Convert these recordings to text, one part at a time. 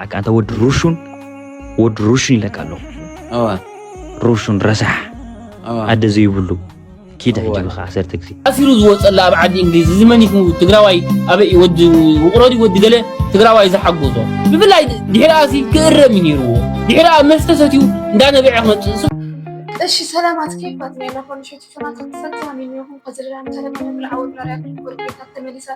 ሓቂ ኣንታ ወዲ ሩሹን፣ ወዲ ሩሹን ኢለካ ኣለኹ። እዋ። ሩሹን ረሳሕ። እዋ። ኣደ ዘይብሉ። ኪድ እዋ። ሕጂ ብኻ ዓሰርተ ግዜ። ኣሲሩ ዝወጸላ ኣብ ዓዲ እንግሊዝ፣ እዚ መን እዩ ትግራዋይ፣ ኣበይ ወዲ ውቕሮ ድዩ ወዲ ገለ ትግራዋይ ዝሓጎሶ? ብፍላይ ድሕሪ ኣሲ ክእረም እዩ ነይርዎ። ድሕሪ ኣብ መስተ ሰትዩ እንዳነበዐ ክመጽእ። እሺ፣ ሰላማት ከይፋት ናይ ናኾን ሸቱ ቻናል ተኸታተልቲ ኣሚን ይኹን። ከዚ ደኣ ምሳሌ ብንብል ዓወት ናርያ ክልኩር ጌታት ተመሊሳ።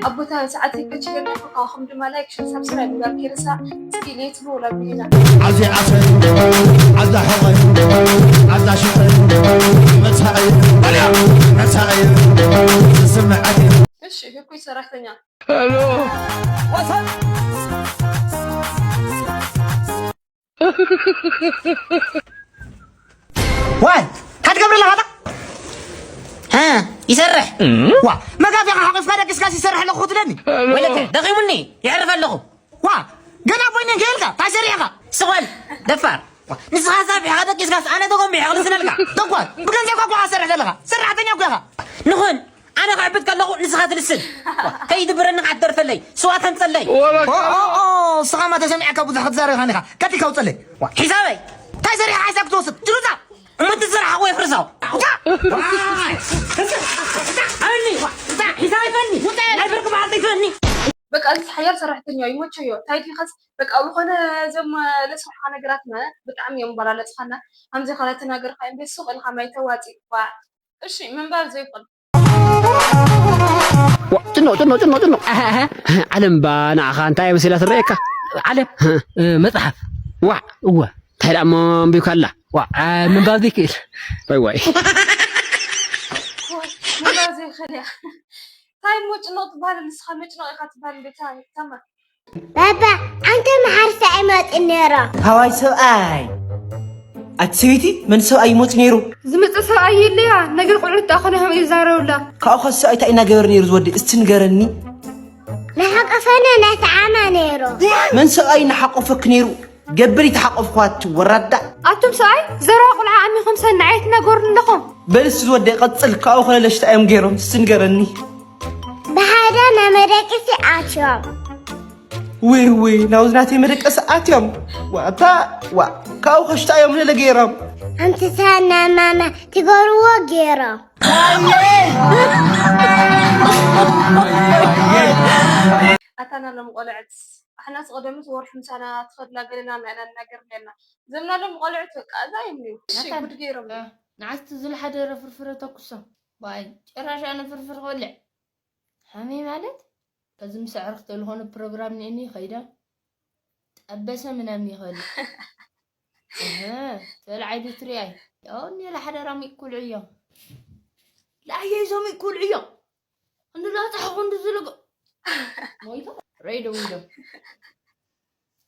ኣቦታ ሰዓት ከች ገለ ካኹም ድማ ላይክ፣ ሸር፣ ሳብስክራይብ ምግባር ከይርሳ። እስኪ ሌት ጎላ ቢልና። ዓዚ ዓሰ፣ ዓዛ ሕቐ፣ ዓዛ ሽቐ፣ መታእ፣ ኣልያ፣ መታእ፣ ዝስምዕ ኣቲ። እሺ፣ ህኩይ ሰራሕተኛ። ሄሎ። ዋይ፣ እንታይ ትገብር ኣለኻ ኣታ? ሀ፣ ይሰርሕ። ዋ፣ መጋፊያኻ ሓቂፍካ ደቂስካስ ይሰርሕ ኣለኹ ትብለኒ? ወለተ፣ ደኺሙኒ፣ የዕርፍ ኣለኹ። ዋ፣ ገና ቦይነ ከይልካ፣ እንታይ ሰሪሕኻ? ስቕ በል፣ ደፋር። ዋ፣ ንስኻ ሳቢሕኻ ደቂስካስ ኣነ ተጎንቢሐ ክልስነልካ? ተኳል፣ ብገንዘብካ እኮ ኢኻ ትሰርሕ ዘለኻ። ሰራሕተኛ እኮ ኢኻ። ንኹን፣ ኣነ ክዕብጥ ከለኹ ንስኻ ትልስን። ዋ፣ ከይድብረኒ ከዓ ትደርፈለይ። ስዋ ተምፀለይ። ኦ፣ ኦ፣ ኦ፣ ንስኻ ማ ተሰሚዕካ ብዙሕ ክትዛረብ ኢኻ ኒኻ። ከፊካ ውፀለይ። ዋ፣ ሒሳበይ። እንታይ ሰሪሓ ሓይሳ ክትወስድ? ትሉፃ። እሞ እቲ ዝሰራሕኽዎ የፍርሶ። ዋ፣ ዋ፣ ኣበኒ። ዋ፣ ሒሳበይ ፈኒ። ናይ ብርቂ በዓልቲ ፈኒ። በቃ፣ እዚ ሓያል ሰራሕተኛ እዩ፣ ይመቸዮ። እንታይ ድዩ ኸስ፣ በቃ፣ ዝኾነ እዞም ለስርሖ ነገራት ማለት ብጣዕሚ እዮም በላለጽኻና። ከምዚ ኸለ ተናገርካ እምበር ሱቕ ኢልካ ማይ ተዋጺእ። ዋ፣ እሺ፣ ምንባር ዘይክእል። ዋ፣ ጭኖ፣ ጭኖ፣ ጭኖ፣ ጭኖ። ኣሃ፣ ኣሃ። ዓለም ባ ንዓኻ እንታይ መሲላ ትረኣየካ? ዓለም፣ እ፣ መጽሓፍ። ዋ፣ እወ። እንታይ ደኣ እሞ ኣንቢብካ ኣላ? ዋ፣ እ፣ ምንባብ ዘይክእል። ዋይ፣ ዋይ። ምንባብ ዘይክእል እያ። እንታይ እሞ ጭኖ ትበሃል? ንስኻ መጭኖ ኢኻ ትበሃል እንዴ? ታ-፣ ታማ። ባባ፣ ኣንተ መሓርሲ ኣይመጽእ ነይሮ። ሃዋይ ሰብኣይ። ኣቲ ሰበይቲ፣ መን ሰብኣይ ይመጽእ ነይሩ? ዝመጽእ ሰብኣይ የለያ። ነገር ቆልዑት ደኣ ኮነ ከም ይዛረብላ። ካብኡ ኸስ ሰብኣይ እንታይ እናገበረ ነይሩ ዝወዲ? እስቲ ንገረኒ። ናሓቆፈነ ናተዓማ ነይሩ። መን ሰብኣይ እናሓቆፈክ ነይሩ? ገበል ይተሓቆፍኳት ወራዳ። ኣቱም ሰብኣይ፣ ዘረባ ቆልዓ ኣሚኹም ሰናይ ኣይትናገሩኒ ኣለኹም። በል እስቲ ዝወዲ ቀጽል፣ ካብኡ ኸለለሽታ እዮም ገይሮም? እስቲ ንገረኒ። ብሓደ ናይ መደቂሲ ኣትዮም። ውይ፣ ውይ፣ ናብዚ ናተይ መደቀሲ ኣትዮም። ዋታ፣ ዋ፣ ካብኡ ኸሽታ እዮም ለለ ገይሮም። ኣንተ ሰናይ ማማ ትገርዎ ገይሮም። ኣታ ናሎም ቆልዕት፣ ኣሕናስ ቀደምስ ወርሒ ምሳና ትኸድላ ገለና እና ኢና ንናገር ነርና። ዘምናሎም ቆልዕት በቃ እዛ እዮም ነይሩ። እሺ፣ ናታን፣ ጉድ ገይሮም። እ፣ ንዓስቲ ዝለሓደረ ፍርፍረ ተኩሶም። ዋይ፣ ጭራሽ ኣነ ፍርፍር ክበልዕ። ሓመይ ማለት፣ ከዚ ምስ ኣዕርኽቲ ዝኾነ ፕሮግራም እኒአኒ ይኸይዳ። ጠበሰ ምናምን ይኸል። እህ፣ ተልዓይ ዶ ትሪኣይ? ያው እኒ ለሓደራም ይኩልዑ እዮም። ለኣየይ ዞም ይኩልዑ እዮም። እንዲ ላጻሕ ኹንዲ ዝልግ። ሞይቶ? ረይ ደው ኢሎም።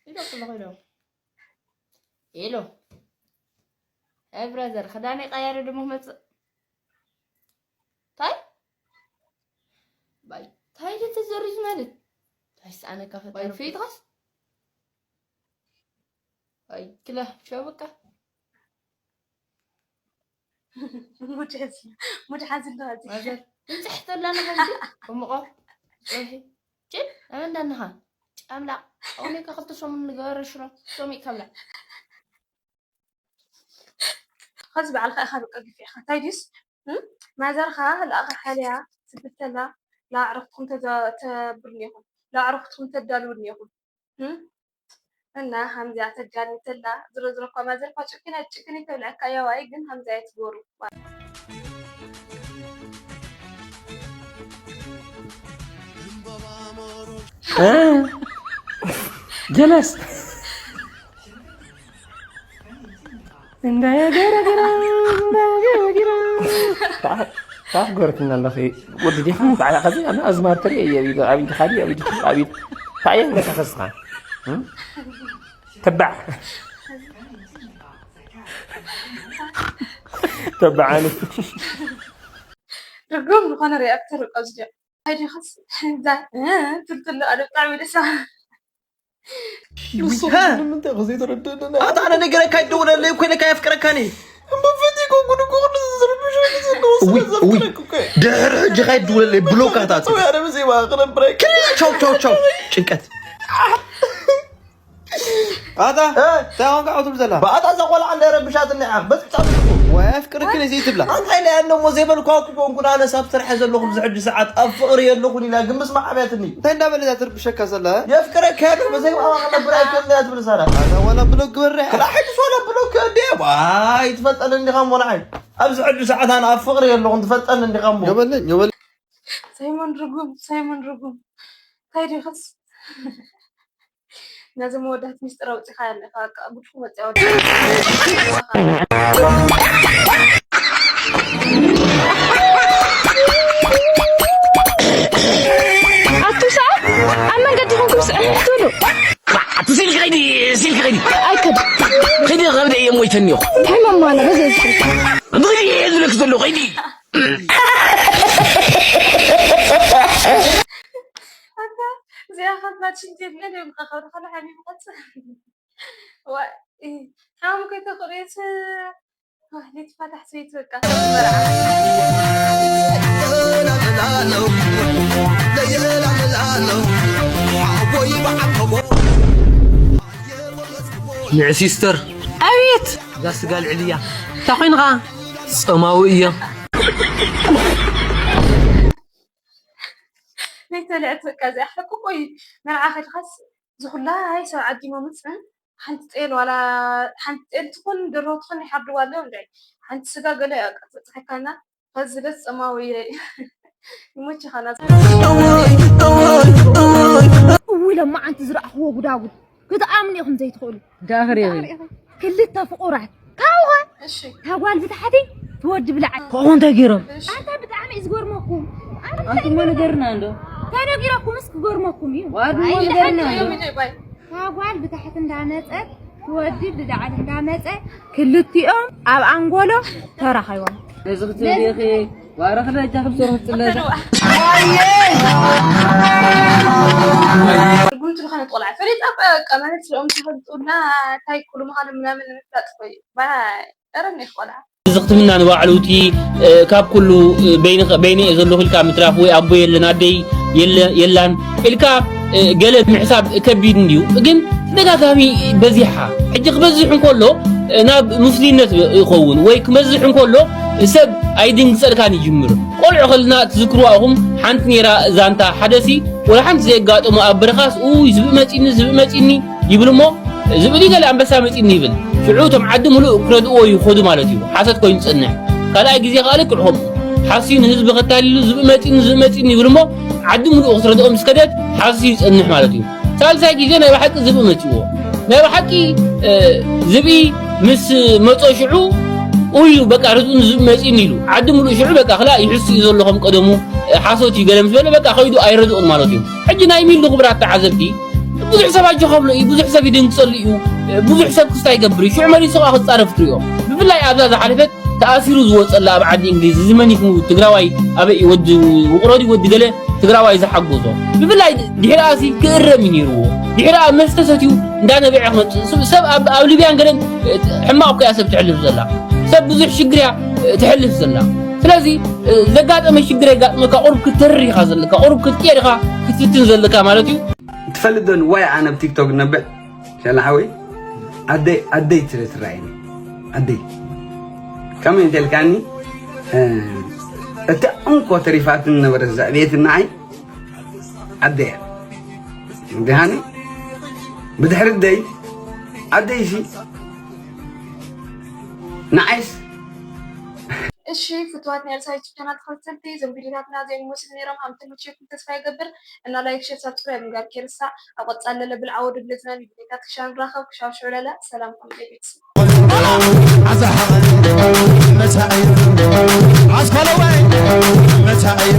ኢሎ ክሎ ኢሎ። ኢሎ። ኣይ ብራዘር፣ ክዳነይ ቀያሪ ድሞ ክመጽእ። ታይ? ባይ፣ ታይ ድተዘሪዝ ማለት? ታይ ሰኣነካ ባይ ፈጠረ? ፌትኻስ? ኣይ፣ ክላ፣ ሸው በቃ። ሙድ ሓዚ፣ ሙድ ሓዚ ኣለዋ እዚ። ማዘር፣ እንጽሕቲ ኣለና ከምዚ፣ ብሙቐ፣ ጸብሒ። ጭን፣ ኣበይ እንዳንኻ? ጫምላቕ፣ ኣሁን እኮ ክልተ ሰሙን ንገበረ ሽሮ፣ ሰሙይ ካብላ። ኸዚ በዓልኻ ኢኻ በቃ ግፊዕኻ። እንታይ ድዩስ? እም? ማዘርኻ ለኣኻ ሓልያ ስብተላ ለኣዕርኽትኩም ተዛ-፣ ተብርኒ ኢኹም። ለኣዕርኽትኩም ተዳልውኒ ኢኹም። እም? እና ሃምዚኣ ተጃኒ ተላ፣ ዝሮ ዝሮ እኳ ማዘርኳ ጭክን ጭክን ተብልዐካ እያ ዋይ፣ ግን ሃምዚኣ እያ ትጎሩ። እ? ጀለስ። እንዳገረገረ፣ እንዳገረገረ። ታፍ ጎረትና ኣለኺ። ወዲ ዲኻ? ባዕላ ኸዚ ኣነ ኣዝማር ትርኢ እየ። ኣብ ኢድ፣ ኣብ ኢድኻ ድዩ? ኣብ ኢድኪ? ኣብ ኢድ። እንታይ እየ ብለካ ኸስኻ? እም? ተባዕ። ተባዕ ኣነ። ርጉም ዝኾነ ሪኣክተር ቀዝዲያ። እንታይ ዲኻስ? እዛ፣ እ፣ ትልትል ኣደ ብጣዕሚ ደስ። ንሱ ሃ? ንምንታይ ኸ ዘይተረደአና? ኣታ ኣነ ነገረካ ይደውለለይ እኮ ኢለካ የፍቅረካኒ። እምበፈት እኮ ጉድ እኮ ኩሉ ዝዝርብሽ ነገር ዘለዉ እውይ፣ ስለ እውይ። ዘፍቅረክ እኮ። ድሕሪ ሕጂ ኸ ይደውለለይ ብሎክ ኣታት። ሰው ያረ ብዘይ ማኽረ ብራይ። ቻው፣ ቻው፣ ቻው። ጭንቀት። ኣታ እንታይ ኾንካ ኣውትም ዘላ? ብኣታ እዛ ቆልዓ እንዳረብሻትኒ ኢኻ። በትሕታ ብትኩ። ወይ ኣፍቅርክን እዚ ትብላ። እንታይ ኢላ እሞ ዘይበልኳ እኮ ኮንኩ፣ ኣነስ ኣብ ስራሕ ዘለኹ ኣብዚ ሕጂ ሰዓት ኣብ ፍቕሪ የለኹን ኢላ፣ ግን ምስ መዓብያትኒ። እንታይ እንዳበለ እዛ ትርብሸካ ዘላ? የፍቅረካ እየ፣ ብዘይ ባባ ክነብር ኣይክእልን እያ ትብል ሳራ። ኣታ ወላ ብሎክ ግበርያ። ክላ ሕጅስ ወላ ብሎክ እንዴ? ዋይ፣ ትፈልጠኒ እንዲኻ እሞ ንዓይ። ኣብዚ ሕጂ ሰዓት ኣነ ኣብ ፍቕሪ የለኹን፣ ትፈልጠኒ እንዲኻ እሞ። ዮበለኝ፣ ዮበለኝ። ሳይሞን ርጉም፣ ሳይሞን ርጉም። እንታይ ዲኽስ? ነዚ መወዳእቲ ሚስጥር ኣውጺኻ ኣለኻ። በቃ ጉድፉ መጽያ ወዲ። ኣቱሳ ኣብ መንገዲ ኹንኩም ስዕት ትብሉ። ኣቲ ሲልኪ ኸይዲ፣ ሲልኪ ኸይዲ። ኣይከድ። ኸይዲ ኸብደ እየ ሞይተኒ እኮ። እንታይ መማና በዚ ዝስል። ብኸይዲ እየ ዝብለክ ዘሎ ኸይዲ። ኣታ እዚኣ ኸባድ ሽንት የለን እዮም። ከኸብዱ ከለ ሓሚሙ ቀጽል። ዋ፣ እ፣ ሓሙ ከይተኽርዮስ፣ ዋ፣ ለይትፋታሕ ሰበይቲ በቃ፣ መርዓ። ንዕ ሲስተር። ኣቤት። እዛ ስጋ ልዕል እያ። እንታይ ኮይንኻ? ጸማዊ እየ። ናይ ተልዕት በቃ እዚኣ ሓቂ እኮ እዩ። መርዓ ከድካስ ዝኹላ ኣይ ሰብ ዓዲሞምስ፣ እ? ሓንቲ ጤል ዋላ ሓንቲ ጤል ትኹን ደርሆ ትኹን ይሓርድዋ ኣለዉ እንድዒ። ሓንቲ ስጋ ገለ እያ በቃ ተብጽሐካና። ከዚ ደስ ጸማዊ ይሞችኻና። እውይ፣ ለማዓንቲ ዝረኣኽዎ ጉዳጉድ ክትኣምኑ ኢኹም ዘይትኽእሉ። ዳኽር ኢኺ። ክልተ ፍቑራት ካብኡ ኸ እሺ። እታ ጓል ብታሕቲ ትወዲ ብላዕሊ። ካብኡ እንታይ ገይሮም? እሺ። ኣንታ ብጣዕሚ እዩ ዝገርመኩም። ኣነ ኣንቱሞ ንገርና እንዶ። ተነጊረኩምስ ክገርመኩም እዩ። ዋድሞ ኣይ፣ ንገርና ሓቂ እንዶ። እዮም ኢለ ባይ። እታ ጓል ብታሕቲ እንዳመጸት ትወዲ ብላዕሊ እንዳመጸ ክልቲኦም ኣብ ኣንጎሎ ተራኸቦም። ነዚ ክትብሊ ኢኺ። ዋረ ክለ እጃ ክብሰሩ ክትጽለ። ርጉምቲ ዝኾነ ቆልዓ ፈሊጣ እኮ በቃ ማለት ስኦም ተፈልጡና እንታይ ኩሉ ምዃኑ ምናምን ንምፍላጥ እኮ እዩ። ባይ፣ ኧረ እኒኽ ቆልዓ። እዚ ክትምና ንባዕሉ እቲ፣ እ፣ ካብ ኩሉ፣ እ፣ በይኒ፣ በይኒ እየ ዘለኹ ኢልካ ምትራፍ ወይ ኣቦ የለን ኣደይ የለ-፣ የላን ኢልካ፣ እ፣ ገለ ምሕሳብ ከቢድ እንድዩ። ግን ተደጋጋሚ በዚሓ። ሕጂ ክበዝሕ እንከሎ፣ እ፣ ናብ ሙስሊምነት ይኸውን ወይ ክበዝሕ እንከሎ ሰብ ኣይድንግጸልካን ይጅምር። ቆልዑ ከለና ትዝክርዋ ኢኹም፣ ሓንቲ ነይራ ዛንታ፣ ሓደሲ ወላ ሓንቲ ዘየጋጠሞ ኣብ በረኻስ፣ ኡይ፣ ዝብኢ መጺኒ፣ ዝብኢ መጺኒ ይብል እሞ፣ ዝብኢ ገለ ኣንበሳ መጺኒ ይብል። ሽዑ እቶም ዓዲ ምሉእ ክረድእዎ ይኸዱ ማለት እዩ። ሓሶት ኮይኑ ዝጸንሕ። ካልኣይ ግዜ ከኣ ልክዕ ከምኡ። ሓስዩ ንህዝቢ ከታሊሉ፣ ዝብኢ መጺኒ፣ ዝብኢ መጺኒ ይብል እሞ፣ ዓዲ ምሉእ ክትረድኦ ምስ ከደት፣ ሓስዩ ይጸንሕ ማለት እዩ። ሳልሳይ ግዜ ናይ ብሓቂ ዝብኢ መጺዎ። ናይ ብሓቂ፣ እ፣ ዝብኢ ምስ መጾ ሽዑ፣ ኡይ፣ በቃ ርድኡኒ ዝብኢ መጺኒ ኢሉ። ዓዲ ምሉእ ሽዑ በቃ ክላ ይሕሱ እዩ ዘሎ ከም ቀደሙ፣ እ፣ ሓሶት እዩ ገለ ምስ በለ በቃ ከይዱ ኣይረድኡን ማለት እዩ። ሕጂ ናይ ሚሉ ክቡራት ተዓዘብቲ፣ ብዙሕ ሰብ ኣጆ ከብሎ እዩ፣ ብዙሕ ሰብ ይድንግጸሉ እዩ፣ እ፣ ብዙሕ ሰብ ክስታ ይገብር እዩ። ሽዑ መሊሱ ከኣ ክጻረፍ ትርእዮ። ብፍላይ ኣብዛ ዝሓለፈት ተኣሲሩ ዝወጸላ ኣብ ዓዲ እንግሊዝ፣ እዚ መን እዩ ትግራዋይ ኣበይ እዩ ወዲ ውቕሮ ድዩ ወዲ ገለ ትግራዋይ ዝሓጎዞ? ብፍላይ ድሕሪኣሲ ክእረም እዩ ነይርዎ። ድሕሪኣ መስተ ሰትዩ እንዳነበዐ ክመጽእ። ስ-፣ ሰብ ኣብ፣ ኣብ ሊብያን ገለን፣ እ፣ ሕማቕ እኮ እያ ሰብ ትሕልፍ ዘላ። ሰብ ብዙሕ ሽግር እያ፣ እ፣ ትሕልፍ ዘላ። ስለዚ፣ እ፣ ዘጋጠመ ሽግር የጋጥመካ፣ ቁሩብ ክትተርር ኢኻ ዘለካ፣ ቁሩብ ክትቅየር ኢኻ ክትፍትን ዘለካ ማለት እዩ። ትፈልጥ ዶ ንዋይ ኣነ ኣብ ቲክቶክ ነብዕ? ሸላ ሓወይ፣ ኣደይ፣ ኣደይ ትረ-፣ ትረኣየኒ። ኣደይ። ከመይ እንተልካኒ፣ እ፣ እታ እንኮ ተሪፋትን ነበረት ዘዕብየትን ንዓይ፣ ኣደይ እያ። እንዲሃኒ፣ ብድሕሪ ኣደይ፣ ኣደይሲ፣ ንዓይስ፣ እሺ፣ ፍቱዋት ናይ ኤልሳ ዩቱብ ቻናል ተኸታተልቲ፣ እዞም ቪድዮታትና እዚኦም ይመስሉ ነይሮም። ከም ትምችየኩም ተስፋ ይገብር እና ላይክ፣ ሼር፣ ሳብስክራይብ ምግባር ከይርሳዕ። ኣብ ቀጻሊ ለለ ብልዓ ወዲ ብለትና ቪድዮታት ክሻ ንራኸብ። ክሻብ ሽዑ ለለ ሰላም ኮም ቤት። ኣዛሓቐን መታእዩ ኣስኳለዋይ መታእዩ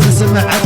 ዝስምዐኪ